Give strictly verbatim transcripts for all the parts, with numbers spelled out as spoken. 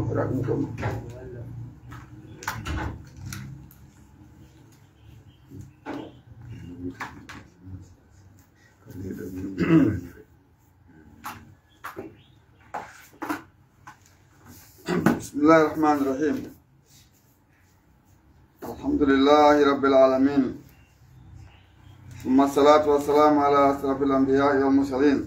Waɗa ɗum kam. بسم الله الرحمن الرحيم. الحمد لله رب العالمين. ثم الصلاة والسلام على أشرف الأنبياء والمرسلين.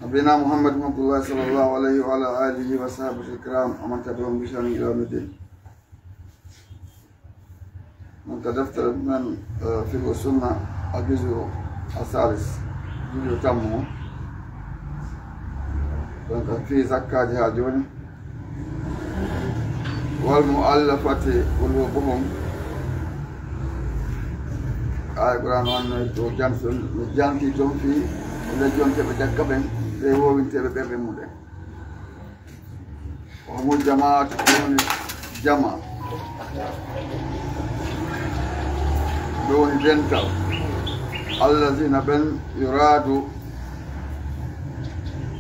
نبينا محمد عبد الله صلى الله عليه وعلى آله وصحبه الكرام ومن تبعهم بإحسان إلى يوم الدين. Ɗum ko deftere men, eh, Fiqhu Sunna, a juzu a salis, juzu tammu. Ɗum ko fii zakkaaji haa jooni. Wal mu'allafati qulubuhum. Aaya Qur'aan on no ɗo janti, no janti toon fii, nde jonteeɓe jakka ɓen, ɓe woowinteeɓe ɓerɗe mumen. Wa humul jamaatu, ɓe woni jamaa, ɓe woni dental. Allazina, ɓen, yuraadu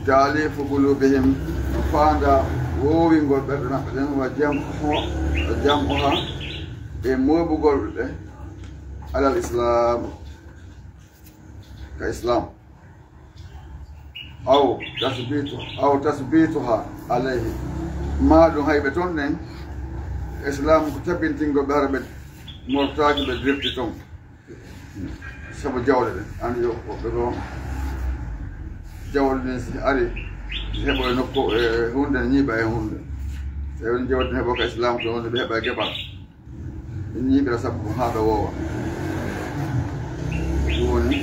taalifu qulubihim, no faanda woowingol ɓerɗe maɓɓe ɗen, wa jam'u-, wa jam'uha, e mooɓugol ɓe, alal islam, ka islam. Aw tasbitu, aw tasbituha alayhi. Maa ɗum hay ɓe toon ɗen, islam ko tabintingol ɓe, hara ɓe mortaaki, ɓe dirti toon. Sabu jawle ɗen. Anndi yo woɓɓe ɗo, jawle ɗen si ari, heɓo e nokku, e huunde, ne ñiiɓa e huunde. So woni jawle ɗen heɓo ka islam, to woni ɓe heɓa e geɓal. Ɓe ñiiɓira sabu ko haa ɓe woowa. Ɗum woni,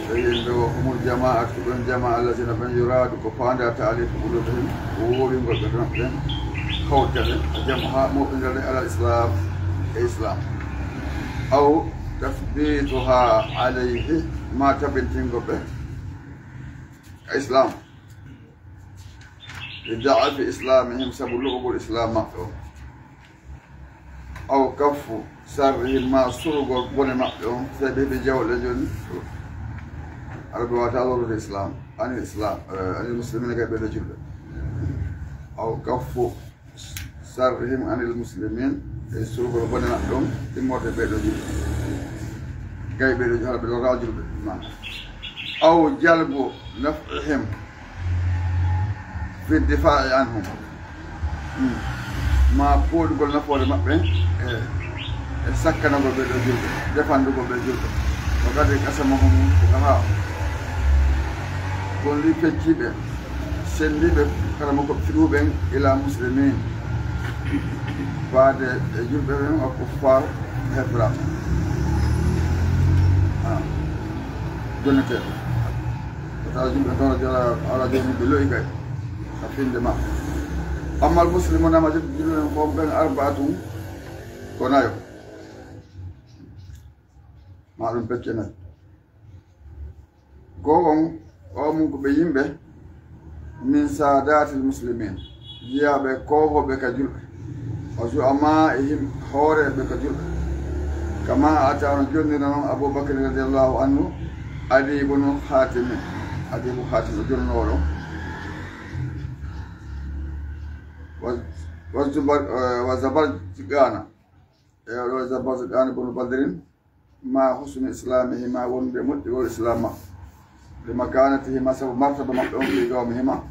ɓe wiyen ɓe wo humul jamaa'atu, ko ɓen jamaa, allazina, ɓen, yuraadu, ko faandaa taalifu quluubihim, ko woowingol ɓe ɗon ɓen, kawta ɓe, a jama haa mooɓingal ɓe alal islam, e islam. Aw tasbituha alayhi, maa tabintingol ɓe ka islam. Li da'fi islamihim, sabu lo'ugol islam maɓɓe on. Aw kaffu sarrihim, ma surugol bone maɓɓe on, sabi ɓe jawle jooni. Arabi wata lorrude islam, anil islam, eh, anil muslimina, kay ɓe ɗo julɓe. Aw kaffu sarrihim anil muslimin, e surugol bone maɓɓe on, immorde ɓe ɗo julɓe. Kay ɓe ɗo, hara ɓe lorra julɓe, ma. Aw jalbu naf'ihim fi difa'i anhum. Hmm. Ma pooɗugol nafoore maɓɓe, e, e sakkanagol ɓe ɗo julɓe, defandugol ɓe julɓe. Wa qad qasamahum fuqaha. Gonɗi fecciiɓe, senndiiɓe, kala mo ko fiɗu ɓen ila muslimin. Faade e julɓe ɓen, wa kuffar, hebraaɓe. Ah. Jonneteeɓe. Ko tawa julɓe toon, ala jooni ɓe lo'i kay ka finnde maɓɓe. Ammal muslimuna, amma julɓe ɓen fof ɓen, arba'atun, ko nayo. Ma ɗum pecce nayo. Ko on, o mum ko ɓe yimɓe, min saadatil muslimin, jiyaaɓe koohooɓe ka julɓe, wa zu'amaa'ihim, hooreeɓe ka julɓe, kama ata, no jonnira non Abu Bakr radiyallahu anhu, Adi ibn Hatim, Adi ibn Hatim o jonnooɗo, wa, wa Zubar-, eh, wa Zabarjana, e oɗo Zabarjana ibn Badrin, ma husni islamihima, wonde moƴƴugol islam maɓɓe, li makanatihima, sabu martaba maɓɓe on, fi qawmihima,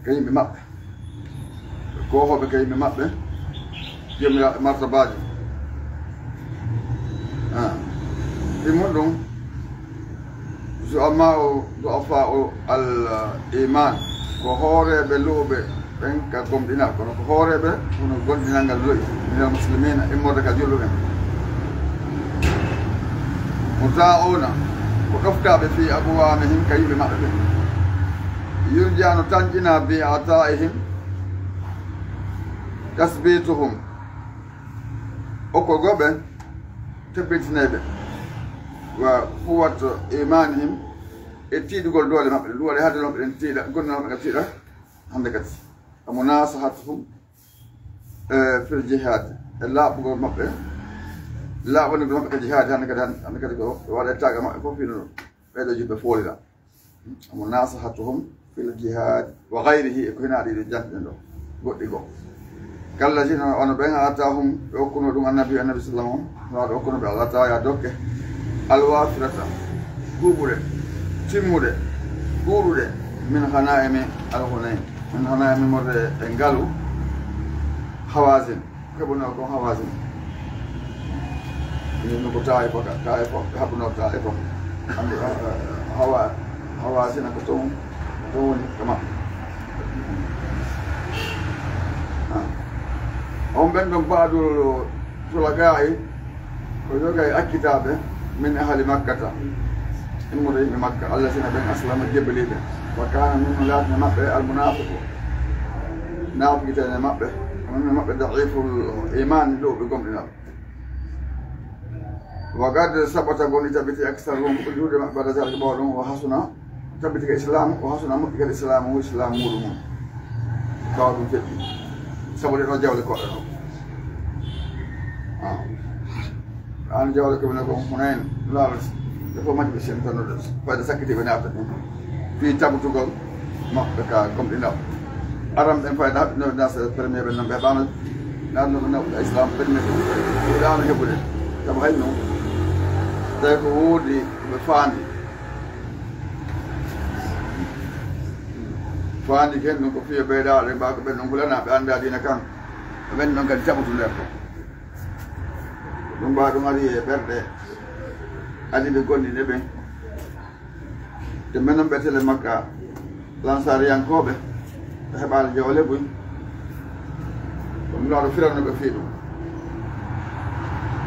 ka yimɓe maɓɓe, ɓe koohooɓe ka yimɓe maɓɓe, joomiraaɓe martabaaji. Ah. Ɗi mun ɗum, zu'ama'u du'afa'u al iman, ko hooreeɓe lo'uɓe ɓen ka gomɗinal, kono ko hooreeɓe kono gomɗinal ngal lo'i, minal muslimina, immorde ka julɓe ɓen. Muta'una, ko ɗoftaaɓe fi aqwamihim, ka yimɓe maɓɓe ɓen. Yurja, no tanƴina, bi ata'ihim tasbituhum, okko goɓe tabbitinayɓe, wa quwwatu imanihim, e tiiɗugol doole maɓɓe, ɗum waɗi hade ɗon ɓe ɗen tiiɗa, gonnal maɓɓe ngal tiiɗa hannde kadi. Wa munasahatuhum, e, fil jihad, e laaɓugol maɓɓe, laaɓanugol maɓɓe ka jihad hannde kadi, hannde kadi ko waɗa e taaga maɓɓe fof hino ɗo. Ɓeeɗo julɓe foolira. Wa munasahatuhum في الجهاد وغيره, e ko hinaa ɗiɗo janɗe ɗo, goɗɗi goo. كالذين, wano ɓen, آتاهم, ɓe okkuno ɗum Annabi, Annabi sallam on, wano ɓe okkuno ɓe Al-ataaya dokke, الوافرة, ɓuuɓuɗe, timmuɗe, ɗuuɗuɗe, من غنائم الغنيم, من غنائم, immorde e ngalu Hawazin. Heɓunoo ko Hawazin. Min ko Taayifa ka, Taayifa, ɓe haɓunoo Taayifa. Anndi, ah, ah, Hawa-, Hawazin ko toon, ko toon woni ka maɓɓe. Ah. On ɓen ɗon بعض الطلقاء, ko yoga e accitaaɓe, من أهل مكة, immude yimɓe Makka, الذين, ɓen, أسلموا, jebbiliiɓe. وكان منهم, laatino maɓɓe, المنافق, naafiqitene maɓɓe, kono maɓɓe ضعيف الإيمان, loowɓe gomɗinal. وقد ثبت, gonɗi tabiti, أكثرهم, ko ɓuri ɗuuɗude maɓɓe, بعد ذلك, ɓaawo ɗum, وحسن, tabiti ka Islaamu, وحسن, moƴƴi kadi Islaamu, Islaamu muuɗum on. Ɓaawo ɗum feƴƴi. Sabu ɗee ɗoo jawle koɗɗe ɗoo. Ah. An jawle ko woni ko Hunayn, laawol, ɓe fof majji ɓe semtanude, fayda sakkiti ɓe naata ɗum. Fii tabutugol maɓɓe ka gomɗinal. Aran ɓen fayda haɓɓino naasa premier ɓen non ɓe ɓaano, naatno ɓe naɓɓe Islam premier ɓe ɗaano heɓude. Sabu hay non, tawi ko woodi ɓe faandi. Faandi ken ɗum ko fiyo ɓeydaɗo, ɓe mbaa ko ɓen ɗon hulana, ɓe annda diina kan. Ɓe ɓen ɗon kadi tabutu nder ɗon. Ɗum mbaa ɗum ari e ɓerɗe, adi ɓe gonɗinde ɓen. Te menon ɓe tele Makka, Lansaariyankooɓe, ɓe heɓaali jawle buy. Ɗum Nulaaɗo firano ɓe fii ɗum.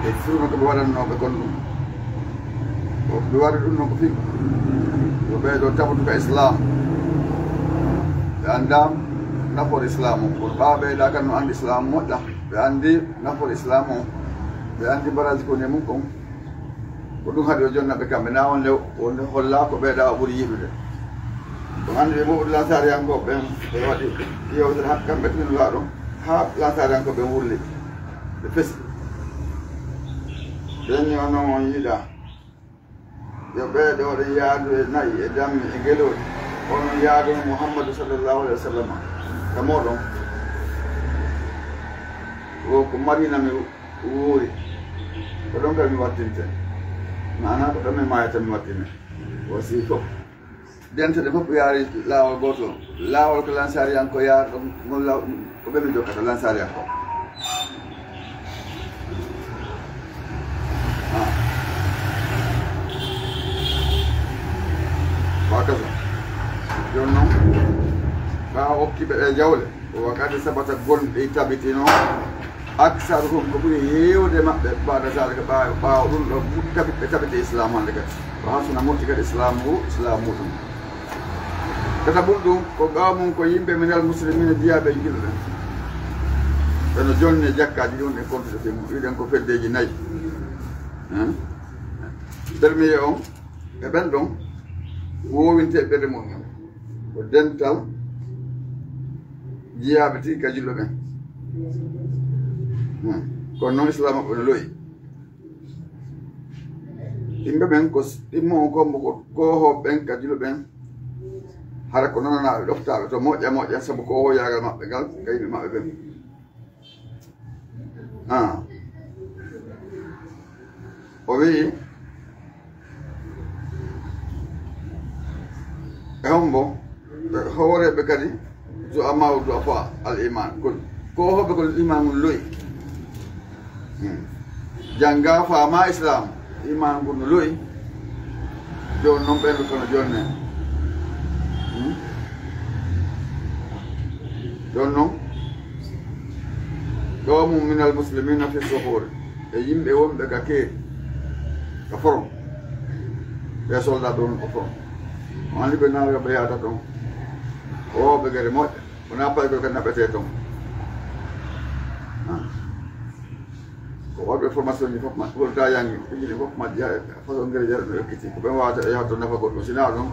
Ɓe firno ko ɓe waɗannoo ɓe kon ɗum. Ko ɓe waɗi ɗum noon ko fii ko ɓee ɗoo tabutu ka Islaam. Ɓe anndaa nafoore Islaam on. Kono ɓaawo ɓe ɗaa kan no anndi Islaam moƴƴa. Ɓe anndi nafoore Islaam on. Ɓe anndi baraji ko ne mum kon. Ko ɗum haɗi o jonna ɓe kamɓe, na wonde, wonde holla ko ɓee ɗaa o ɓuri yiɗude. Ɗum anndi ɓe mboɗo Lansaariyankooɓe ɓen, ɓe waɗi yewtere haɓɓe kamɓe tun Nulaaɗo, haa Lansaariyankooɓe ɓen wulli, ɓe fesi. Ɓen ni on non on yiɗaa. Yo ɓee ɗoo ɗen yaadu e na'i, e dammi, e ngelooɗi. Onon yaadu Muhammadu sallallahu alayhi wa sallam ka mooɗon. Wo ko Madina mi wuuri. Ko ɗon kadi mi wattinte. Maanaa ko ɗon mi maayata mi wattine. Wasi fof. Dente ɗe fof yaari laawol gootol. Laawol ko Lansaariyanko yaari ɗon, ngol law-, ko ɓe min jokkata Lansaariyanko. Ah. Wa kaza. Jooni noon, ɓaawo okki ɓe ɗe jawle, wa qad sabata, gonɗi tabitino, aksaruhum, ko ɓuri heewde maɓɓe, ba'da zalika, ɓaawo, ɓaawo ɗum ɗo, tabit-, ɓe tabiti Islaam hannde kadi. Wa hasuna, moƴƴi kadi Islaam ngu, Islaam muɗum. Tataɓum ɗum, ko qawmun, ko yimɓe, minal muslimina, jiyaaɓe e julɓe. Ɓe no jonni e jakkaaji ɗum ɗen kontude fii mum. Wiɗen ko feddeeji nayi. Hein? Premier on, e ɓen ɗon, woowinte e ɓerɗe mum. Ko dental jiyaaɓe tigi ka julɓe ɓen. Hmm. Kono noon Islaam maɓɓe no lo'i. Yimɓe ɓen ko s-, ɗimmo on ko mbo ko koohooɓe ɓen ka julɓe ɓen. Hara ko nananaaɓe, ɗoftaaɓe to moƴƴa moƴƴa, sabu koohooyaagal maɓɓe ngal ka yimɓe maɓɓe ɓen. Ah. O wi'i, e hombo, e hooreeɓe kadi, zu'amaa du'afaa al iman, ko, ko hooɓe ko iman ngun lo'i. Hmm. Jannga faama Islaam, iman ngun no lo'i. Jooni noon ɓen kono jooni ne. Hmm? Jooni noon, qawmun minal muslimina fi suhuur. E yimɓe wonɓe ka keeri, ka forom. Ɓe soldat ɗon ko forom. On anndi ɓe naawɓe ɓe yahata ɗon. Ko wooɓe gere moƴƴa. Wonaa paykol kadi naɓetee ɗon. Ah. Ko waɗɓe formation ji fof ma, wonta yangi, ɓe jini fof ma jeya, façon ngel jeya no ekkiti. Ko ɓen wawata e yahto nafa goɗɗum. Sina ɗum,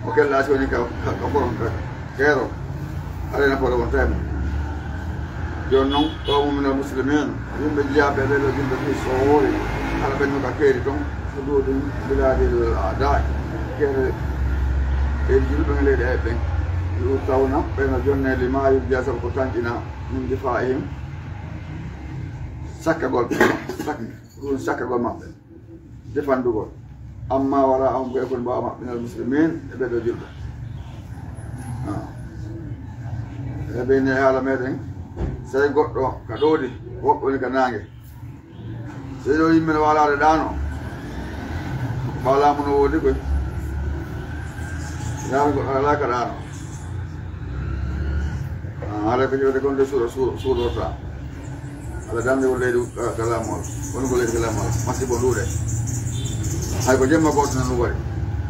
mo kella si woni ka, ka, ka forom ka, keero. Alay nafoore wonta e mum. Jooni noon, qawmun minal muslimin, yimɓe jiyaaɓe ɓe ɗo julɓe fii sowoori, hara ɓen no ka keeri ton, huduudin bilaadil a'daa, keere e julɓe e leyɗe e ɓen. يؤتون ɓe no jonnee لما يرجى sabu ko tanƴina من دفاعهم sakkagol ɓe, sak-, ɗum sakkagol maɓɓe, defandugol. أما وراءهم ko e kon ɓaawo maɓɓe من المسلمين e ɓee ɗoo julɓe. Ah. E ɓe ne haala meɗen, so tawi goɗɗo ka ɗowdi, woɓɓe woni ka naange. So ɗoo yimɓe no waalaade ɗaano, ɓaawo laamu no woodi koy. Yaara goɗɗo alaa ka ɗaano. Ah, haala ko ƴewde kon de suuɗo, suuɗo, suuɗorta. Ala damde won leydi ka, ka laamu Alla. Won ko leydi ka laamu Alla. Masibo ɗuuɗe. Hay ko jemma gooto no ɗum waɗi.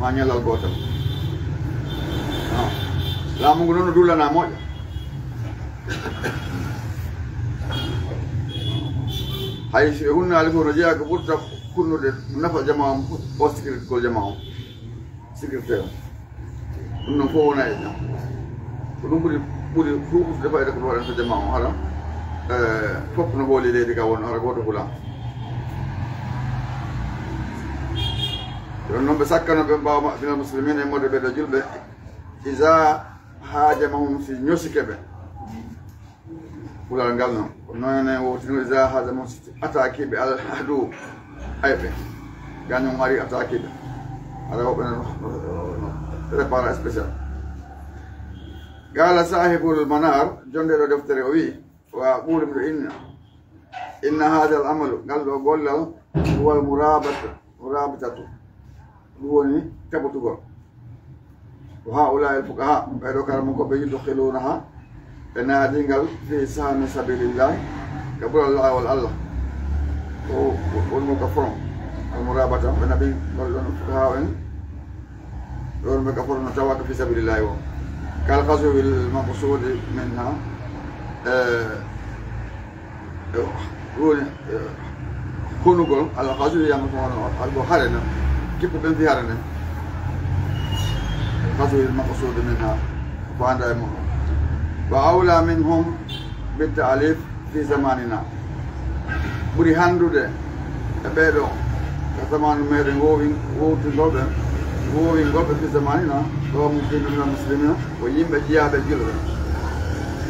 Ma ñalal gootal. Ah. Laamu ngu noon no dullana moƴƴa. Hay so ɓe hunnaali fof no jeyaa ko ɓurta kunnude nafa jama on, o sikirtgol jama on. Sikirte on. Ɗum noon fof wona e jam. Ko ɗum ɓuri, ɓuri huuɓtude fayda ko waɗanta jama on. Hara, eh, fof no hooli leydi ka won, hara gooto hulaama. Ɗon noon ɓe sakkano ɓe ɓaawo maɓɓe, minal muslimina, e moɗe ɓe ɗo julɓe. Iza haajamahum, si ñosike ɓe. Kulal ngal noon, ko noone wowtino, iza haajamahum, si attaqué ɓe al adu, ayɓe. Gaño on ari attaqué ɓe. Hara woɓɓe no, no, no prépara spécial. Qaala saahibul Manaar, jonndeeɗo deftere o wi'i, wa ɓuri miɗo inna, inna haadal amalu, ngal ɗo gollal, huwal muraabata, muraabatatu, ɗum woni tabotugol. Wa haa'ulaa'i al fuqahaa, ɓee ɗoo karamokooɓe, yudkhiluunahaa, ɓe naadii ngal, fii sahmi sabiilillaahi, ka ɓural laawol Alla. Ko, ko, woni mo ka foron, al muraabata, ɓe naɓi ngol ɗon fuqahaa en, ɗon ɓe ka foron no tawa ka fii sabiilillaahi o. Kal ghazwil maqsuudi minhaa, eh, Ɗum woni, eh, konugol, al ghazwi, yamma ko hono, alko hare na, kippu ɓen fi hare nden. Al ghazwi al maqsuud minha, ko anda e mum. Wa awla minhum bit ta'lif fi zamanina. Ɓuri handude e ɓee ɗoo, ka zamanu meɗen, woowin-, wowtingol ɓe, woowingol ɓe fi zamanina, ɗo mum fi minal muslimina, ko yimɓe jiyaaɓe julɓe.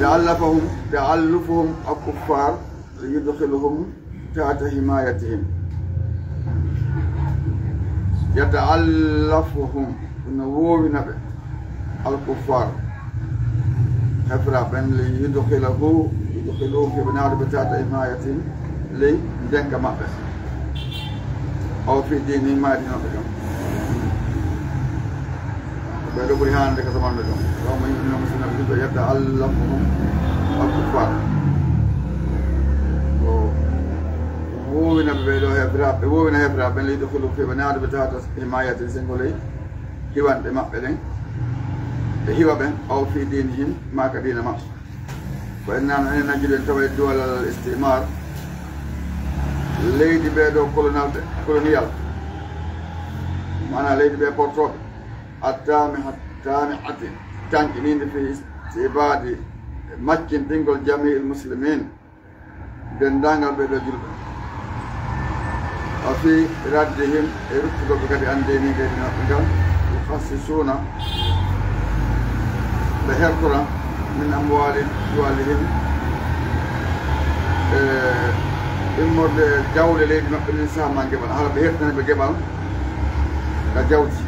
Ta'allafahum, ta'allufuhum al kuffar, li yudkhiluhum tahta himayatihim. Yata'allafuhum, no woowina ɓe, al kuffar, hefra ɓen, li yudkhilahu, yudkhiluhum, fi ɓe naawde ɓe tahta himayatihim, ley ndenka maɓɓe. Aw fi diinihim, ma e diina maɓɓe kam. Ɓee ɗoo ɓuri hannde ka zamanu ɗoo. Wa man yu'min minal muslimina, ɓe julɓe, yata'allafuhum al kuffar. Ko woowina ɓe ɓee ɗoo heefiraaɓe, ɓe woowina heefiraaɓe ɓen, li yudkhiluhum, fi ɓe naawde ɓe tahta himayatihim, senngo ley hiwanɗe maɓɓe ɗen. Ɓe hiwa ɓen, aw fi diinihim, ma ka diina maɓɓe. Ko en naan, enen najjude en tawa e duwal al istimar, leydi ɓee ɗoo kolonal ɓe, koloniyal, maanaa leydi ɓee portooɓe, at-taamiha-, taami'ati, tanƴiniinde fi istibaadi, maccintingol jamiil muslimin, denndaangal ɓee ɗoo julɓe. Wa fi raddihim, e ruttugol ɓe kadi an deni leydi maɓɓe ngal, yukhassisuuna, ɓe hertora, min amwaali duwalihim, e immorde e jawle leydi maɓɓe ndin, sahman, geɓal, hara ɓe hertani ɓe geɓal ka jawdi.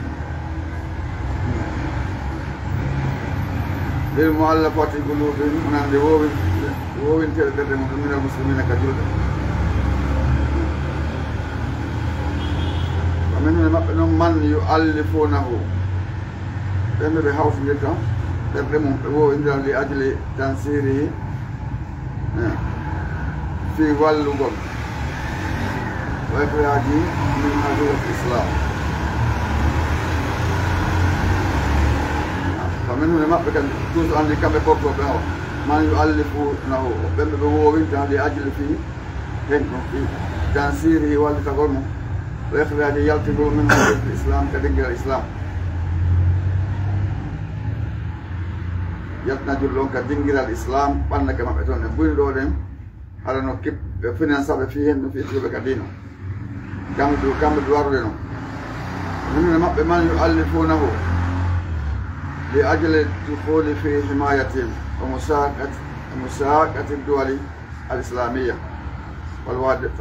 Lil mu'allafati qulubuhum, wonande woowin-, woowinteeɓe ɓerɗe mum, minal muslimina, ka julɓe. Wa minhum, e maɓɓe noon, man yu'allifunahu, ɓen ɓe ɓe hawtindirta ɓerɗe mum, ɓe woowindira, li ajli tansirihi, eh, fii wallugol, wa ikhraajihi min hawiyatil islam. Fa minhum, e maɓɓe kadi, toujours anndi kamɓe portooɓe o, man yu'allifunahu, ɓen ɓe ɓe woowinta, li ajli, fii, hen ɗum, fii tansirihi, wallitagol mum, wa ikhraajihi, yaltugol mum, min hawiyatil islam, ka dingiral islam. Yaltina julɓe on ka dingiral islam, ɓannake maɓɓe toon e buyɗo ɗen, hara no kip-, ɓe finance ɓe fii hen, no fii ittuɓe ka diina. Kamɓe du-, kamɓe du warude non. Min e maɓɓe, man yu'allifunahu, لأجل الدخول في حمايتهم ومساقة، ومساقة الدول الإسلامية والوحدة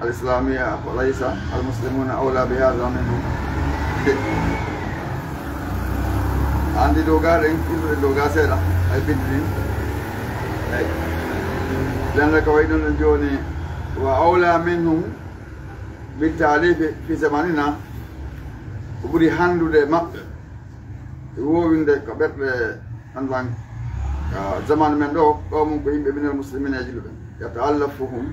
الإسلامية، وليس المسلمون أولى بهذا منهم. Anndi dow gaa ɗen, illuɗen dow gaa seeɗa, ay bindi ɗin. Eyi. Lannda ko wayi ɗon ɗon jooni, وأولى منهم بالتأليف في زماننا, ko ɓuri hanndude e maɓɓe, e woowinde ko ɓerɗe, andan, ka zaman men ɗo, ɗo mum ko yimɓe من المسلمين e julɓe. يتألفهم,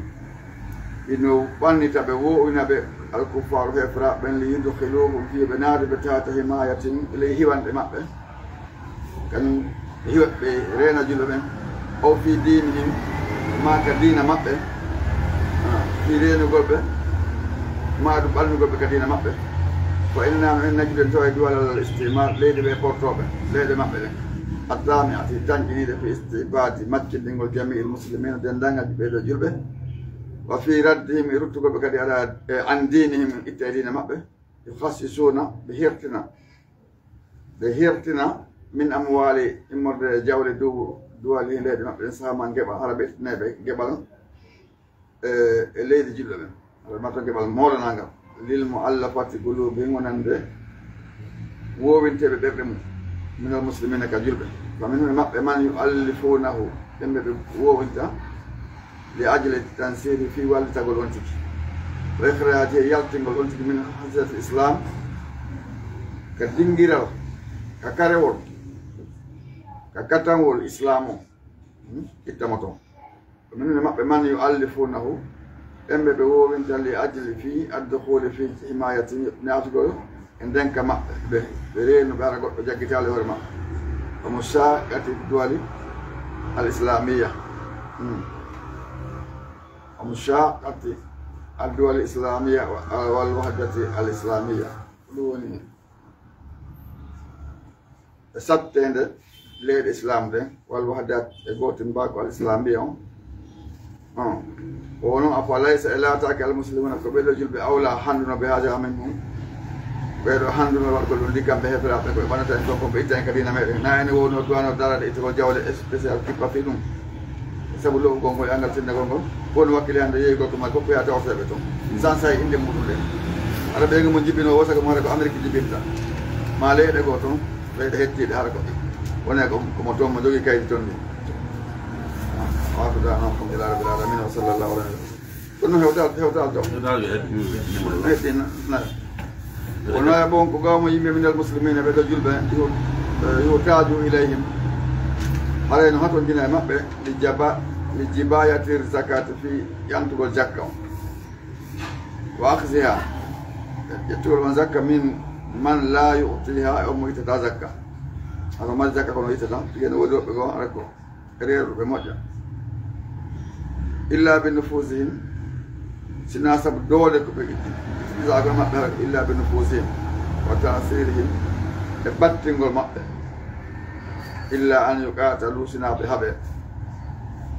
ino ɓannita ɓe, woowina ɓe, الكفار, heeferaaɓe ɓen, ليدخلوهم, fii ɓe naata ɓe, تحت حمايتهم, e ley hiwande maɓɓe. Kañum hiwa ɓe reena julɓe ɓen, أو في دينهم, maa ka diina maɓɓe, ah, fii reenugol ɓe, maa ɗum ɓalnugol ɓe ka diina maɓɓe. فإننا, en, نجد, en taway, دول الاستعمار, leyɗe ɓe portooɓe, leyɗe maɓɓe ɗen, الطامعة, tanƴiniiɗe, في استعباد, maccindingol, جميع المسلمين, denndaangal ɓee ɗoo julɓe, وفي ردهم, e ruttugol ɓe kadi, على, e, عن دينهم, itta e diina maɓɓe, يخصصون, ɓe hertina, ɓe hertina, من أموال, immorde e jawle, du-, دولهم, leyɗe maɓɓe ɗen, سهما, geɓal, hara ɓe ittanay ɓe geɓal, e, e leydi julɓe ɓen, hara ɓe marta geɓal moolanaangal, للمؤلفة قلوبهم, wonande woowinteeɓe ɓerɗe mum, من المسلمين, ka julɓe. فمنهم, e maɓɓe, من يؤلفونه, ɓen ɓe ɓe woowinta, لأجل التنصير, fii wallitagol on tigi, وإخراجه, e yaltingol on tigi, من حظيرة الإسلام, ka dingiral, ka karewol, ka katanwol Islaam on, hmm? Itta mo ton. Ko min e maɓɓe, من يؤلفونه, ɓen ɓe ɓe woowinta, لأجل, fii, الدخول في حمايتهم, naatugol e ndeenka maɓɓe, ɓe, ɓe reenu ɓe, hara goɗɗo jaggitaali hoore maɓɓe. ومساقة الدول الإسلامية. Hmm. ومساقة الدول الإسلامية والوحدة الإسلامية. Ko ɗum woni e satteende leyɗe Islaam ɗen, والوحدة, e gootimbaaku al-Islaamiyya on. On. O non, أفليس, e laataaki, المسلمون, ko ɓee ɗoo julɓe, أولى, hannduno, بهذا منهم, ɓee ɗoo hannduno waɗgol ɗum, liggal ɓe heeferaaɓe, ko ɓe ɓannata en ɗon, ko ɓe itta en ka diina meɗen. Na ene wonno duwano daraade ittugol jawle spécial kippa fii ɗum. Sabu lo'ugol ngol e anngal tinndagol ngol, won wakkili hannde yeeyugol ko ma goppoya tawteeɓe ton. San say innde muɗum ɗen. Hara ɓe mo jibinoo o, sago mo hara ko Amerik jibinta. Ma leyɗe goo ton, leyɗe hettiiɗe hara ko. Wonay ko, ko mo toon mo jogii kaydi ton ni. Wa akhiru da'wana alhamdulillahi rabbil alamin, wa sallallahu ala nabiyyina. Kono hewtal, hewtal ɗo. Hewtal yo heddi. Heddi na, na. Kono e bon ko gawmo yimɓe من المسلمين, ɓe ɗo julɓe, yo, eh, يحتاج إليهم. Haray no hatondina e maɓɓe, لجبا-, لجباية الزكاة, fii ƴantugol jakka on. وأخذها, ƴettugol on zakka, من من لا يعطيها, e on mo ittata zakka. Hano mari zakka kono ittata, tigi no woodi woɓɓe goo, hara ko reeruɓe moƴƴa. إلا بنفوذهم, sinaa sabu doole ko ɓe itti, itti, itti, itti, maɓɓe hara, إلا بنفوذهم وتأثيرهم, e battingol maɓɓe. إلا أن يقاتلوا, sinaa ɓe haɓee.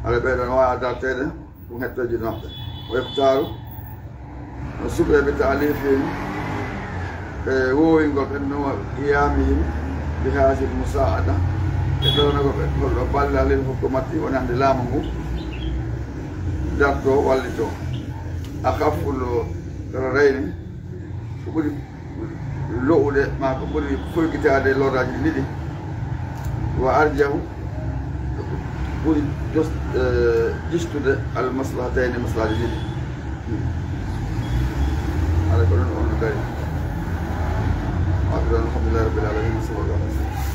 Hara ɓee ɗoo no waawa darteede, ɗum hettoji maɓɓe. ويختار, no suɓee, بتأليفهم, e woowingol ɓe, no, قيامهم بهذه المساعدة, e ɗownagol ɓe holɗo ballal, للحكومة, wonande laamu ngu, dartoo, wallitoo. أخف الضررين, ko ɓuri lo'ude, maa ko ɓuri foygitaade lorraaji ɗiɗi. وأرجح, ɓuri jos-, eh, jistude, المصلحتين, maslahaaji ɗiɗi. Hara ko ɗum on dari. Wa akhiru da'wana alhamdulillahi rabbil alamin. Sallallahu alaihi wasallam.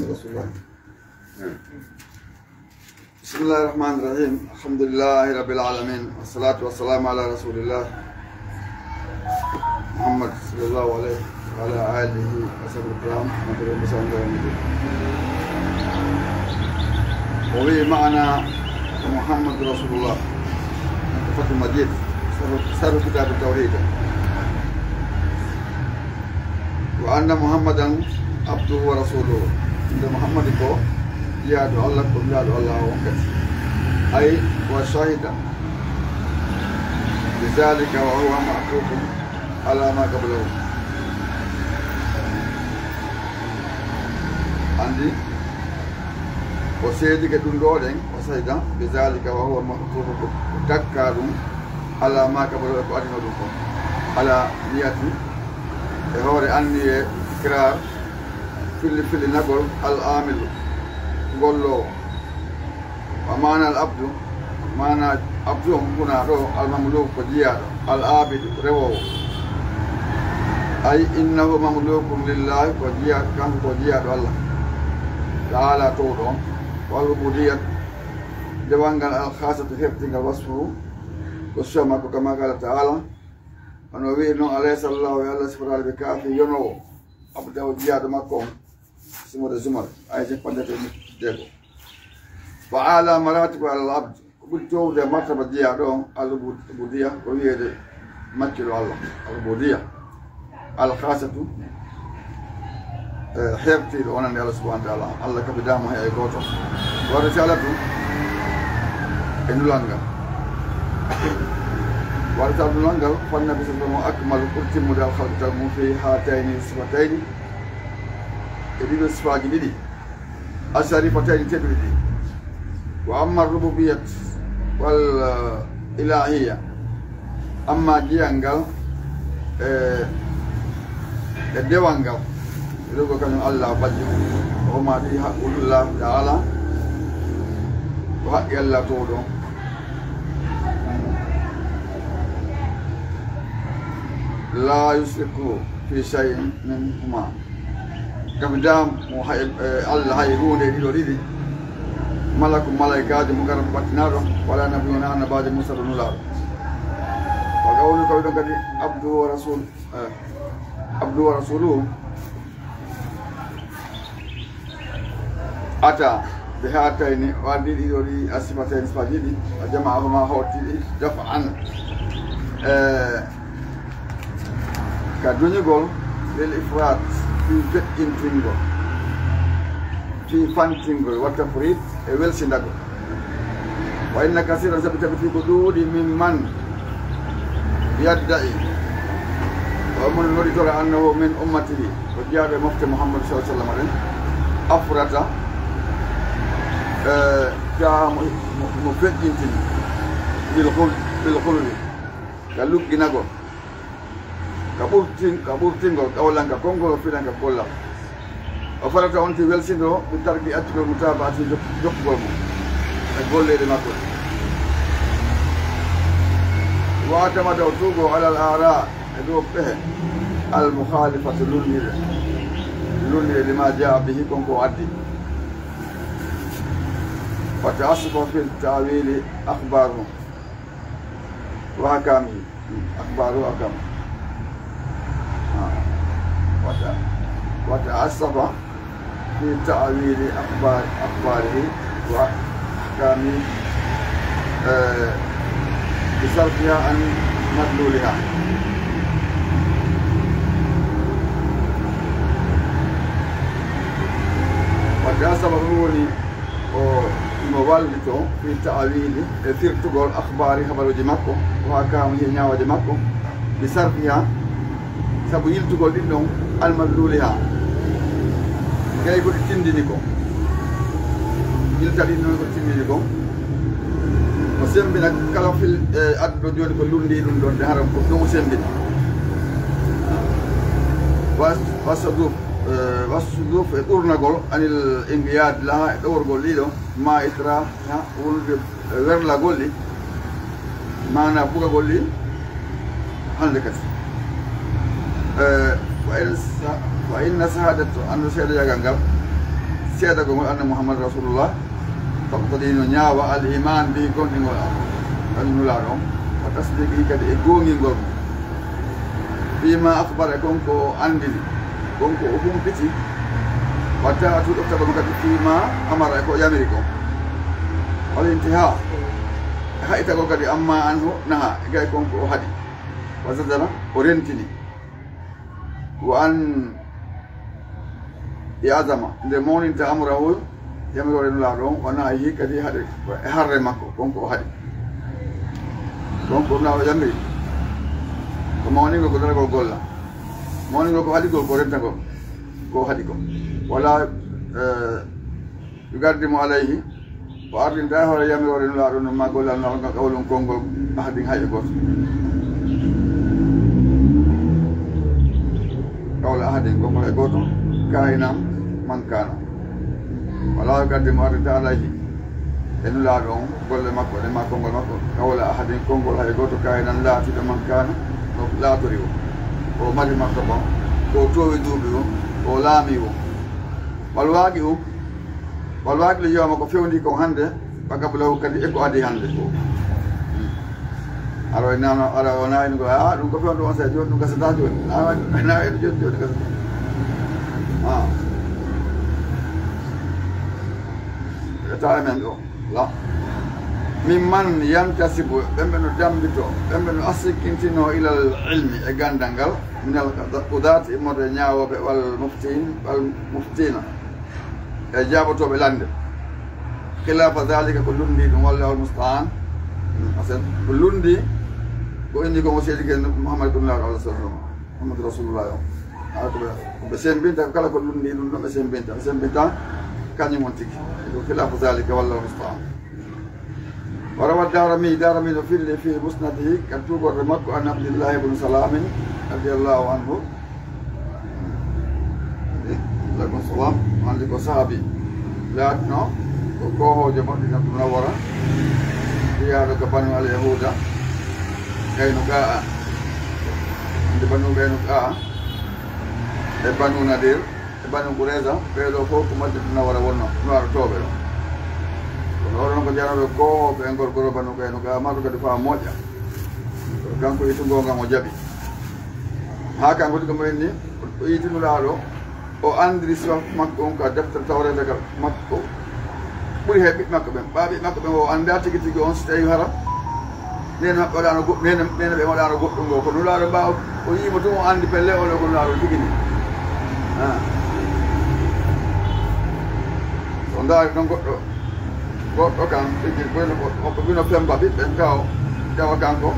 رسول الله. بسم الله الرحمن الرحيم. الحمد لله رب العالمين، والصلاة والسلام على رسول الله محمد صلى الله عليه وعلى آله وصحبه الكرام. ومعنا محمد رسول الله، فتح المجيد، شرح، شرح كتاب التوحيد. وأن محمدا عبده ورسوله. Nde Muhammadu ko jiyaaɗo Allah, ko jiyaaɗo Allah on kadi. أي وشهد بذلك وهو معطوف على ما قبله. Anndi o seedike ɗum ɗo ɗen, وشهد بذلك وهو معطوف, ko takka ɗum على ما قبله, ko adino ɗum kon. على نية, e hoore anniye, إقرار, filli, fillinagol, العامل, golloowo. ومعنى العبد, maana abdu on huna ɗo, المملوك, ko jiyaaɗo, العابد, rewoowo. أي إنه مملوك لله, ko jiya-, kanko ko jiyaaɗo Allah تعالى, towɗo on. والعبودية, dewal ngal, الخاصة, hertingal, وصفه, ko sifa makko, كما قال تعالى, hono o wi'iri non, أليس الله, yo Allah siforaali, بكاف, yonoowo, عبده, jiyaaɗo makko on. Suuratu Zumar, aaya cappanɗe tati e jeego. فأعلى مراتب العبد, ko ɓuri towde martaba jiyaaɗo on, العبودية, ko wiyeede maccilo Allah, العبودية الخاصة, e, hertiiɗo wonande Allah subhanahu wa ta'ala. Allah kafidaama hay gooto. Wa risalatu, e nulal ngal. Wa risalatu, nulal ngal, فالنبي صلى الله عليه وسلم أكمل, ɓuri timmude, الخلق, tagu mum, في هاتين الصفتين, e ɗiɗo sifaaji ɗiɗi, الشريفتين, tedduɗi ɗi. وأما الربوبية والإلهية, amma jiyal ngal e, e dewal ngal, rewgol kañum Allah bajjo, وهما, ɗi حق الله تعالى, ko haqqi Allah towɗo on. لا يشرك في شيء منهما. Kafidaama mo hay, e, Allah hay huunde e ɗiɗo ɗiɗi. ملك, malaykaajo, مقرب, ɓattinaaɗo, ولا نبي, wonaa annabaajo, مرسل, nulaaɗo. وقوله, kafidaama kadi, عبده ورسول-, e, عبده ورسوله. أتى بهاتين, o addi ɗiɗo ɗi, الصفتين, sifaaji ɗiɗi, وجمعهما, hawti ɗi, دفعا, e, ka duñugol, للإفراط, fii feƴƴintingol, fii fantingol, والتفريط, e welsindagol. وإن كثيرا, sabi tabi fii ko ɗuuɗi, ممن يدعي, o mo nodditora, أنه من أمته, ko jiyaaɗo e mofte Muhammadu صلى الله عليه وسلم ɗen, أفرط, e, tawa mo, mo, mo feƴƴintini, بالغل-, بالغلو, ka lugginagol, ka ɓurtin-, ka ɓurtingol, قولا, ka konngol, وفعلا, ka gollal. O farata on ti welsindoo, بترك, accugol, متابعته, jok-, jokkugol mo e golleeɗe makko ɗe. واعتمد, o tuugoo, على الآراء, e dow pehe, المخالفة, lunndiiɗe, lunndiiɗe, لما جاء به, kon ko o addi. وتعسف في تأويل أخباره وأحكامه. أخباره وأحكامه. آه. وت-، وتعسف في تأويل أخبار، أخباره وأحكامه، آه، بصرفها عن مدلولها. وتعسف, ɗum woni o, imo wallitoo في تأويل, e firtugol, أخباره, habaruuji makko, وأحكامه, e ñaawooje makko, بصرفها, sabu yiltugol ɗin ɗon, عن مدلولها, gay ko ɗi tinndini kon, yilta ɗin ɗon ko ɗi tinndini kon, o semmbina kala fil-, e, adduɗo jooni ko lunndii ɗum ɗon, nde haram ko ɗum o semmbina. Was-, والصدوف, e, والصدوف, e ɓurnagol, عن الانقياد لها, e ɗoworgol ɗi ɗon, مع إتراها, wondude e werlagol ɗi, maanaa bugagol ɗi hannde kadi. E, وإن س-، وإن الشهادة, anndu seedeyagal ngal, seedagol ngol anna Muhammad Rasulullah, taqtadi no ñaawa al iman bihi gomɗingol an, kañum Nulaaɗo on, wa tasdiqihi kadi e goongingol mo. Fima akhbara, kon ko o anndini, kon ko o humpiti, wa ta'atu ɗoftagol mo kadi fima amara e ko o yamiri kon. Wal intiha, e haɗitagol kadi amma anhu naha, e gay kon ko o haɗi. Wa zajara, o rentini. Wa an e azama, nde mawninta amrahu, yamiroore Nulaaɗo on, wa nahyihi kadi haɗe, e harre makko, kon ko o haɗi. Kon ko Nulaaɗo yamiri, ko mawningol ko daragol golla. Mawningol ko haɗigol ko rentagol, ko o haɗi ko. Wala, eh, yuqaddimu alayhi, o ardinta e hoore yamiroore Nulaaɗo on, ma gollal Nulaaɗo ngal, qawlun konngol, ahadin hay e gooto. Qawla ahadin, konngol hay gooto, kainan man kana. Wala yuqaddimu, ardinta alayhi, e Nulaaɗo on, golle makko, ɗe ma konngol makko, qawla ahadin, konngol hay gooto, kainan laatiiɗo, man kana, no laatori o. Ko o mari martaba, ko o toowi duuɓi o, ko o laami o. Wal waaqi'u, wal waaqi'u yawma, ko fewndi kon hannde, wa qablahu kadi e ko adii hannde. Ara o nano, ara o nani ko, ah, ɗum ko fewndo on sa jooni, ɗum gasata jooni. Ah, na en jooni, jooni gasata. Ah. E tawa men ɗo, la. Mimman yantasibu, ɓen ɓe no dambito, ɓen ɓe no asikintino ilal ilmi, e gandal ngal, minal qudati, immorde ñaawooɓe, wal muftin, wal muftina. E jaabotooɓe lande. Khilafa zalika, ko lundi ɗum, wallahu almusta'an. Asen, ko lundi, ko inni ko mo seedi ken Muhammad ibn Abdullah sallallahu alaihi wasallam. Muhammad Rasulullah o. Ala ko ɓe, ko ɓe sembinta, ko kala ko lundi ɗum ɗon ɓe sembinta. Ɓe sembinta, kañum on tigi. Ko khilafa zalika, wallahu almusta'an. وروى الدارمي، دارمي no filli في مسنده, ka tuugorde makko, عن عبد الله بن سلام رضي الله عنه. Aleykum salam. Anndi ko sahabi. Laatno ko koohoojo Madina Munawwara, wiyaaɗo ko Banu al Yahuda, Kaynuka. Anndi Banu Kaynuka e Banu Nadir. E Banu Qurayza, ɓee ɗoo fof ko Madina Munawwara wonnoo, no ara tooɓe ɗo. Kono oɗon ko jarooɓe koohooɓe e ngol goro Banu Qaynuqa, marɗo kadi faa moƴƴa. Kono kanko ittungol ngam o jaɓi. Haa kanko tigi mo inni, o itti Nulaaɗo, o anndiri sifa makko on ka deftere Tawreeta ka makko. Ɓuri hay ɓiɓɓe makko ɓen. Ɓaa ɓiɓɓe makko ɓen o anndaa tigi tigi on si tawii hara neene maɓɓe waɗaano go-, neene, neene ɓe waɗaano goɗɗum ngoo. Ko Nulaaɗo mbaaw, o yii mo tun, o anndi pelle oo ɗoo ko Nulaaɗo tigi ni. Ah. So ndaari noon goɗɗo, goɗɗo kan, tigi ko no, ko, ko bino femba ɓiɓɓe taw, tawa kanko,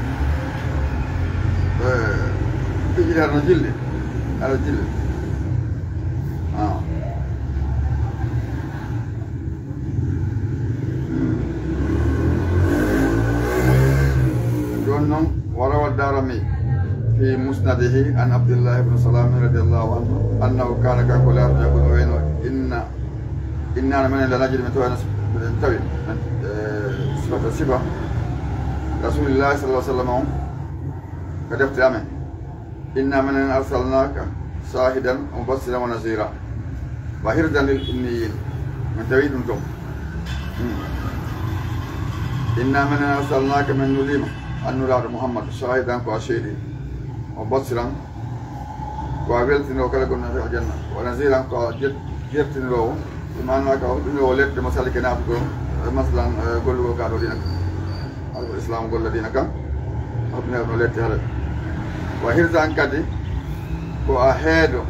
eh, tigi hara no jilli, hara jilli. Ah. Jooni noon, وروى الدارمي في مسنده عن عبد الله بن سلام رضي الله عنه أنه كان, kanko laatno ko o wayno, inna, inna menen la najid, min tawi, min tawi, eh, sifata sifa Rasulillahi sallallahu alaihi wasallam on ka defte amen. Inna menen arsalnaka shahidan wa mubashiran wa nazira wa hirzan lil ummiyin. Min tawi ɗum toon. Hmm. Inna menen arsalnaka, min nulima an Nulaaɗo Muhammad, shahidan ko a seedi, wa mubashiran ko a weltinoowo kala gonɗo e aljanna, wa naziran ko a jer-, jertiniroowo. Ɗum maanaa ka o ɗum o lette mo salike naatugol, eh, masalan, eh, gollugol ka ɗo diina kan. Alko Islam golla diina kan. Alko ne no lette hare. Wa hirzan kadi ko a heedo.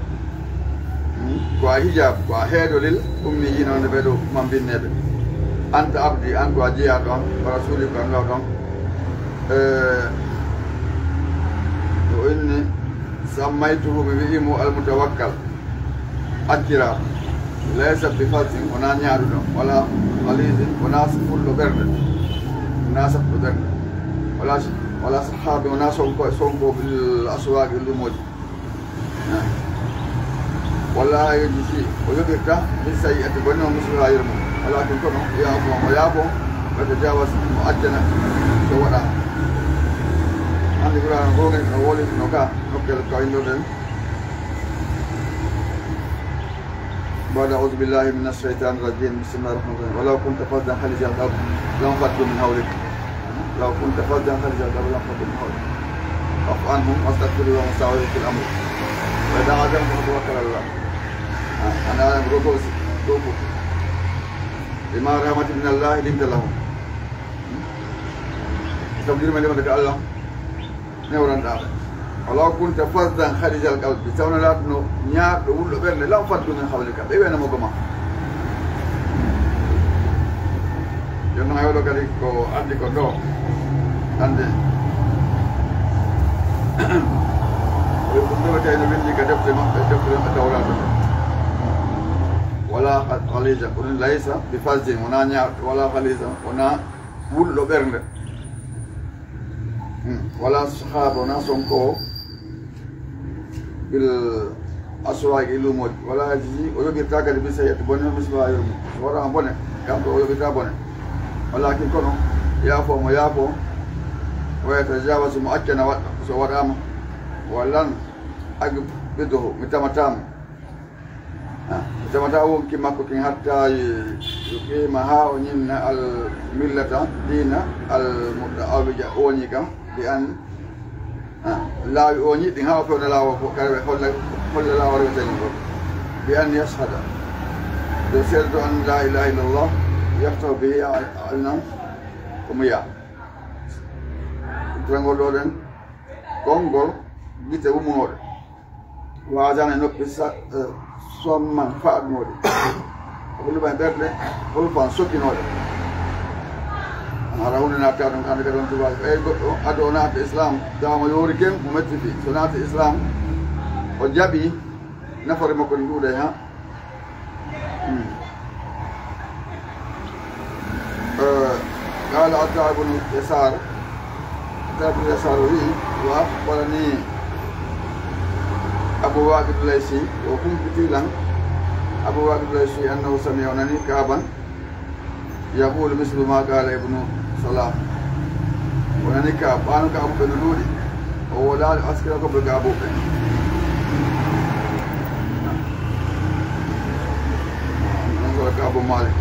Hmm? Ko a hijab, ko a heedo lil ummiyiina, wonde ɓe ɗo mambinneeɓe. Anta abdi, an ko a jeyaaɗo am, wa rasuli, ko a nulaaɗo am. Eh, o inni, sammaytuhu, mi wi'i mo al mutawakkal. Acciraaɗo. Laysa bi fazzin, wonaa ñaaɗuɗo, wala ghalizin, wonaa fulɗo ɓernde, wonaa saɗɗo ɓernde, wala, wala sahaabi, wonaa sonko, sonko bil aswaaqi, luumooji. Wala yajzi, o yoɓirta, bi sayyi'ati, bone o, misluhaa, yeru mum. Walakin kono, ya'fu, o yaafo, wa yatajawaz, mo accana, so waɗa. Anndi Qur'aana goonga, no woli, no ka, nokkel ka inndirɗen. بعد أعوذ بالله من الشيطان الرجيم. بسم الله الرحمن الرحيم. ولو كنت فظا غليظ القلب لانفضوا من حولك. لو كنت فظا غليظ القلب لانفضوا من حولك. فاعف عنهم واستغفر لهم وشاورهم في الأمر. فإذا عزمت فتوكل على الله. Ah, ana rogosi, rogo. بما رحمة من الله لنت لهم. Sabu yurmande wonde ko Allah newranɗaa ɓe. Walaw kunta fazzan khalizal qalbi, tawno laatno ñaarɗo wulɗo ɓernde, lanfaddu min hawlika, ɓe wena mo goma. Jooni noon, oɗo kadi ko addi ko ɗo, hannde, ko ɗum ɗo tawi no winndi ka defte maɓɓe, defte maɓɓe Tawraata ɗe. Wala khaliza, ko ɗum laysa bi fazzin, wona ñaarɗo, wala khaliza, wona wulɗo ɓernde. Hmm. Wala sahaba, wona sonko o, bil aswaqi, e luumooji. Wala yajzi, o yoɓirta kadi bi sayyi'ati bone, misla yurmi. So waɗaama bone, kanko o yoɓirta bone. Walakin kono, yaafo mo yaafo, wa yatajawazu mo accana waɗɗo, so waɗaama. Wa lan aqbiduhu, mi tamataamo. Ah, mi tamata wonki makko kin hatta yu-, yuqima, haa o ñinna al millata, diina, al muta'awwija, ooñi kan, bi an, ah, laawi ooñi ɗin haa o fewna laawol ko kare holla, holla laawol rewetee ngol. Bi an yashhada, de seedo an la ilaha illallah, yaftahu bihi aynan umya. Trangol ɗo ɗen, konngol gite wummunooɗe. Wa azana, noppi sa-, eh, somman faɗunooɗe. Ko luɓa e ɓerɗe, holfan sokkinooɗe. Hara hunde natta ɗum, hande kadi on tubaji. Ɓay goɗɗo ado o naata Islam, tawa mo yoori ken, mo metti fi. So naata Islam, o jaɓi nafore makko ɗi ɗuuɗay ha. Hmm. Eh, qala Ata ibn Yasar, Ata ibn Yasar o wi'i, wa akhbarani Abu Waqid Laysi, o humpiti lan Abu Waqid Laysi, annahu sami'a, o nani Ka'ban yaqulu mislu ma qala Ibnu Salam. O nani ka, ɓaano ka abuɓe no ɗuuɗi. O wolaali askira ko ɓe ka abuɓe. Non ko ka Abu Malik.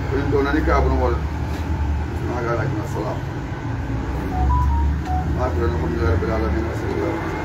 Ko ɗum ɗo nani ka Abu no wol. Ma qala Ibnu Salam. Ma qala Alhamdulillahi Rabbil Alamin. Wa sallallahu.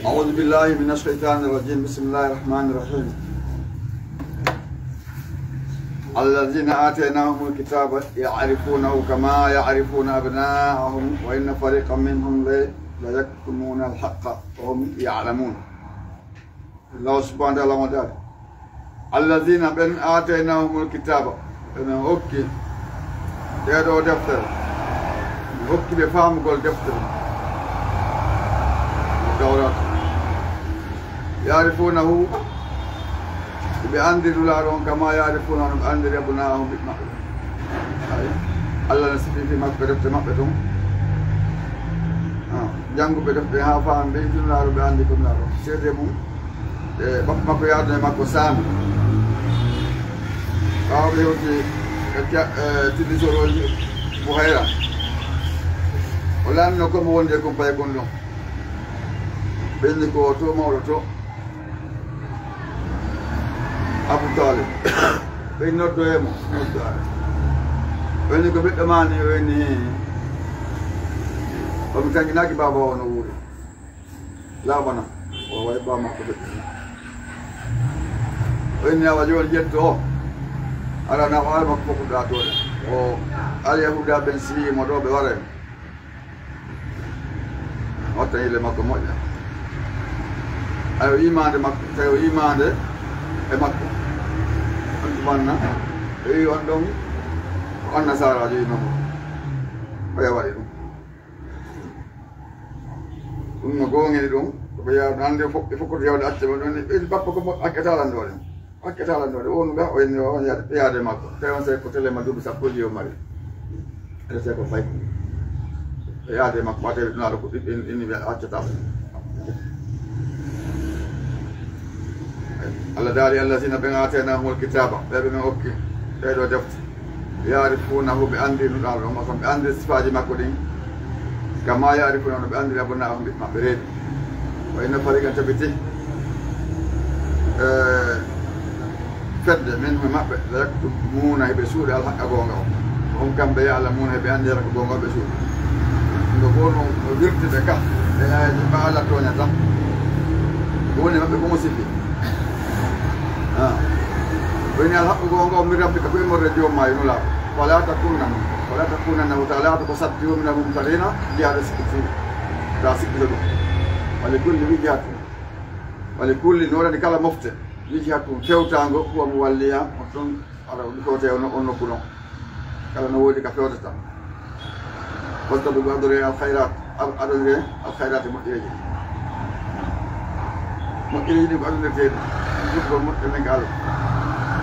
أعوذ بالله من الشيطان الرجيم. بسم الله الرحمن الرحيم. الذين آتيناهم الكتاب يعرفونه كما يعرفون أبناءهم وإن فريقا منهم ل-، ليكتمون الحق وهم يعلمون. Allah subhanahu wa ta'ala wondaade. Allazina, ɓen, aataynahumul kitaaba, ɓe men hokki ɗee ɗoo deftere, mi hokki ɓe faamugol deftere, Tawraata. Yaarifuunahu, ɓe anndi Nulaaɗo on, kama yaarifuuna no ɓe anndiri abnaa'ahum, ɓiɓɓe maɓɓe ɓen. Ay, Allah no sifi fii maɓɓe defte maɓɓe tun. Ah, jannguɓe defte haa faami, ɓe yiɗi Nulaaɗo, ɓe anndi ko Nulaaɗo. Seede mum, e bappa makko yaadno e makko Saami. Ɓaawo ɓe hewti e ca-, e tillitorooji Buhayra. O lanno ko mo wondi e kumpay kon ɗon. Ɓe inni ko to mawɗo to. Abu Talib. Ɓe noddoye mo, noddaare. Ɓe inni ko ɓiɗɗo ma ni, o inni, o mi tanjinaaki baaba o no wuuri. Laaɓana, o wawi ɓaama ko ɓe. O inni awa jooni ƴetto o. Ara na o alma ko fof ɗa toon. O Alyahuda ɓen si mo ɗo ɓe waray. Watta yille makko moƴƴa. Ayo, imaande makko, tawi o imaande e makko. On ɗum anna, o yi on ɗon ko annasaaraajo yi makko. Oya waɗi ɗum. Ɗum no gooŋini ɗum, ko ɓe yaw-, hannde fof, ɓe fof ko yawde acca ɓe ɗon, ɓe bappa ko mo accata lan ɗo ɗen. Accata lan ɗo ɗen, wonu ga, o inni o yaade, yaade makko. Tawi on sey ko tele ma duuɓi sappo e jowi o mari. Ene sey ko fay. Yaade makko, ɓa tawi ɗum aɗa ko ɓiɓɓe inni ɓe accata. Allah daali, "Allazina ɓen aataynahumul kitaaba," ɓe ɓe men okki, ɓee ɗo defte. "Yaarifuunahu," ɓe anndi Nulaaɗo on, ɓe anndi sifaaji makko ɗin. "Kamaa yaarifuuna," no ɓe anndiri, "abnaa'ahum," ɓiɓɓe maɓɓe reedu. "Wa inna fariiqan," tabiti, eh, fedde, "minhum," e maɓɓe, "la yaktumuuna," heɓe suuɗa, "al-haqqa," goonga on. "Wa hum," kamɓe, "ya'lamuuna," heɓe anndi, "al-haqqa," goonga on ɓe suuɗi. No ko no, no wirti ɓe ka, e aayeeje ɓe Allah tooñata. Ko woni maɓɓe ko mo sifi. Ah. Woni al-haqqu goonga on min rabbika ko immorde joom maa yo Nulaaɗo. Falaa takuunanna, falaa takuunanna, wota laata ko satti wo minal mumtariina, jeyaaɗo sikkitiiɓe. Ta sikkito ɗum. Wa li kulli wijhatun. Wa li kulli, no waɗani kala mofte. Wijhatun, fewtaango, huwa muwalliha, on ɗon ara ɗum fewte on, on nokku ɗon. Kala no woodi ka fewtata. Fastabiqu, adoree al khayrat, ad-, adoree al khayrat, moƴƴereeji. Moƴƴereeji ɗin ko adunirteeɗi. Ɗum ko moƴƴere men ka Allah.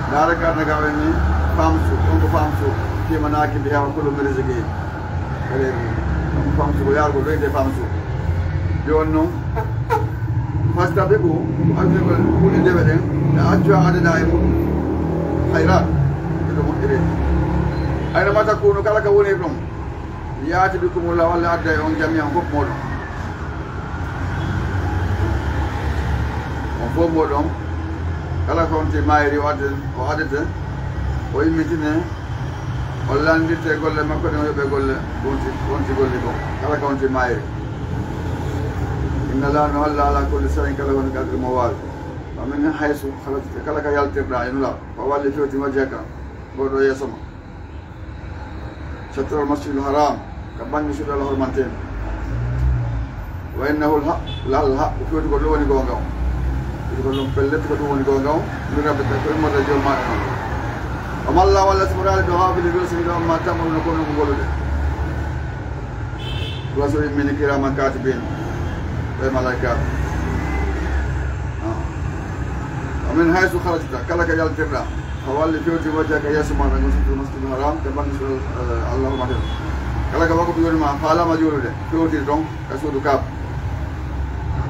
Ndaara ka na gawen ni, famsu, ɗon ko famsu. Fi manakibiha wa kulu min rizqihi. Kala ɗum, ɗon ko famsu, ko yaarugol ɗo e famsu. Jooni non, fastabiqu, ko adunirgol kuuɗe dewe ɗen, ɓe accu adada e muɗum. Khayrat, ɓe ɗo moƴƴereeji. Ayna ma takunu, kala ka woni ɗon. Ya'ti bikumullahu, Allah adda e on jami'an fof mooɗon. On fof mooɗon, kala ko on ti mayri o adde, o addete, o immitine, o lanndite golle makko ɗen, o yoɓe golle, wonti, wonti golle goo. Kala ko on ti mayri. Inna Allaha, no Allah, ala kulli shay'in, kala woni qadri mo waawi. Wa min haysu kharajta, kala ka yaltirɗa e Nulaaɗo, fa walli fewti wajhaka, ngoo ɗoo yeeso ma. Shatral masjidil haram, ka bannge suudu Allah hormanteende. Wa innahu al-haq, la al-haq, ko fewti ko ɗum woni goonga on. Fewti ko ɗum pellet ko ɗum woni goonga on. Min rabbika, ko immorde joom maaɗa on. Wa ma Allahu, Allah subhanahu wa ta'ala, bi ghafilin, welsinii ɗo amma ta'maluna, ko onon ko ngolluɗon. Rasul immini kiraman katibin, ɓe malaykaaɓe. Ah. Wa min haysu kharajta, kala ka yaltirɗa, fa walli fewti wajhaka yeeso maaɗa ngon shatral masjidil haram, ka bannge suudu, eh, Allah hormanteende. Kala ka wakkati woni ma, fa alama juulude, fewti ton, ka suudu Kaaba.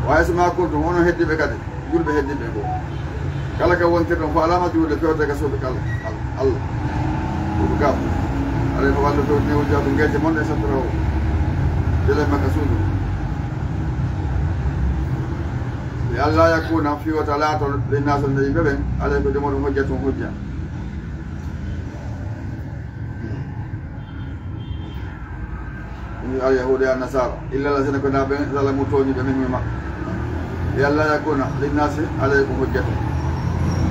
Wa haysu ma kuntum, onon heddiiɓe kadi, julɓe heddiiɓe goo. Kala ka wontirɗon, fa alama juulude, fewte ka suudu kal-, al-, Allah. Suudu Kaaba. Aɗa ko wallu fewti ne wujjaaɗo ngese mon e sattora o. Jele makka suudu. Li alla yakuna, fii wota laato, linnaasi, nde yimɓe ɓen, alaykum, dow mooɗon, hujjatun, hujja. Min al yahuuda e annasaara, illa allazina, ko na ɓen, zalamu, tooñi ɓe, minhum, e maɓɓe. Li alla yakuna linnaasi alaykum hujjatun.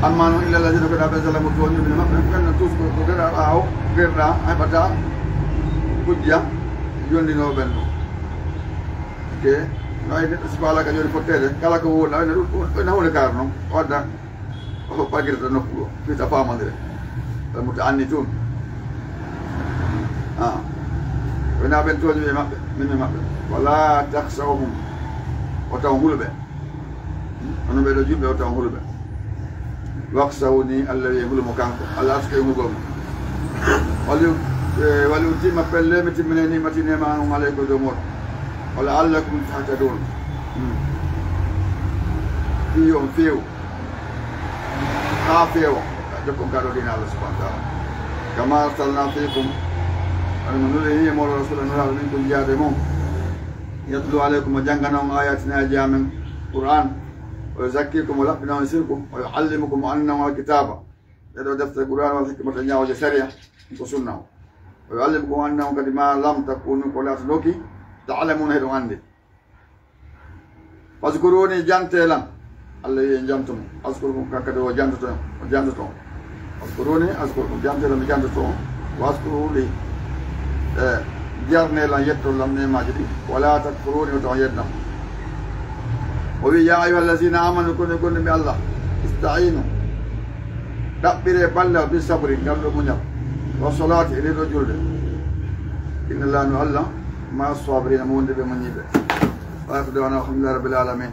Amma non, illa allazina, ko na ɓen, zalamu, tooñi ɓe, minhum, e maɓɓe. Ɓen non, tous ko, ko geɗa ɓaawo, geɗa a heɓata hujja yondinoo ɓen ɗum. Ke, no ay neɗɗo si faalaka jooni fotteede, kala ko wowla, ene ɗum, ɗum, ene huunde kaara non, o adda, o hoɓɓa gila to nokku goo, fii ta faamondire. Al muta'annitun. Ah. Wona ɓen tooñuɓe maɓɓe, min e maɓɓe. Wala takhshawhum. O taw huluɓe. Onon ɓee ɗoo julɓe, o taw huluɓe. Wakhshawni, Allah wi'i, hulu mo kanko. Allah arsuke hulgol mo. Wali, eh, wali utimma, pelle mi timminay ni'mati, neema an on, alaykum, dow mooɗon. Wa la'allakum tahtadun. Hmm. Fii on feew. Haa feewa. Jokkon ka ɗoo diina Allah subhanahu wa ta'ala. Kama arsalna fiikum. Wano min nuli e mooɗon rasulan, nulaaɗo, minkum, jeyaaɗo e mon. Yatlu alaykum, o janngana on ayatina, e amen Qur'an. Wa yuzakkikum, o laɓɓina on sirku. Wa yu'allimukum, o anndina on alkitaaba. Ɗee ɗoo defte Qur'an wal hikmata, ñaawoje sariya, ko sunna o. Wa yu'allimukum, o anndina on kadi ma lam takunu, ko laatanooki, ta'lamuna, hiɗon anndi. Fazkuruni, jante lan. Allah wi'i en janto mo. Azkurkum, kan kadi o jantoto, o jantoto. Fazkuruni azkurkum, jante lan, mi jantoto on. Wazkuru li, e, jarne lan, yetto lan neemaaji ɗi. Wala takfuruni, wota on yeddan. O wi, "Ya ayuha allazina amanu, kono gonɗuɓe Allah, istainu, ɗaɓɓire balle bi sabri, ngal ɗo muñal, wa solati, e ɗe ɗo julde. Inna Allah, no Allah, ma sabirina, mo wonde ɓe muñiɓe." Wa akhiru da'wana alhamdulillahi rabbil alamin.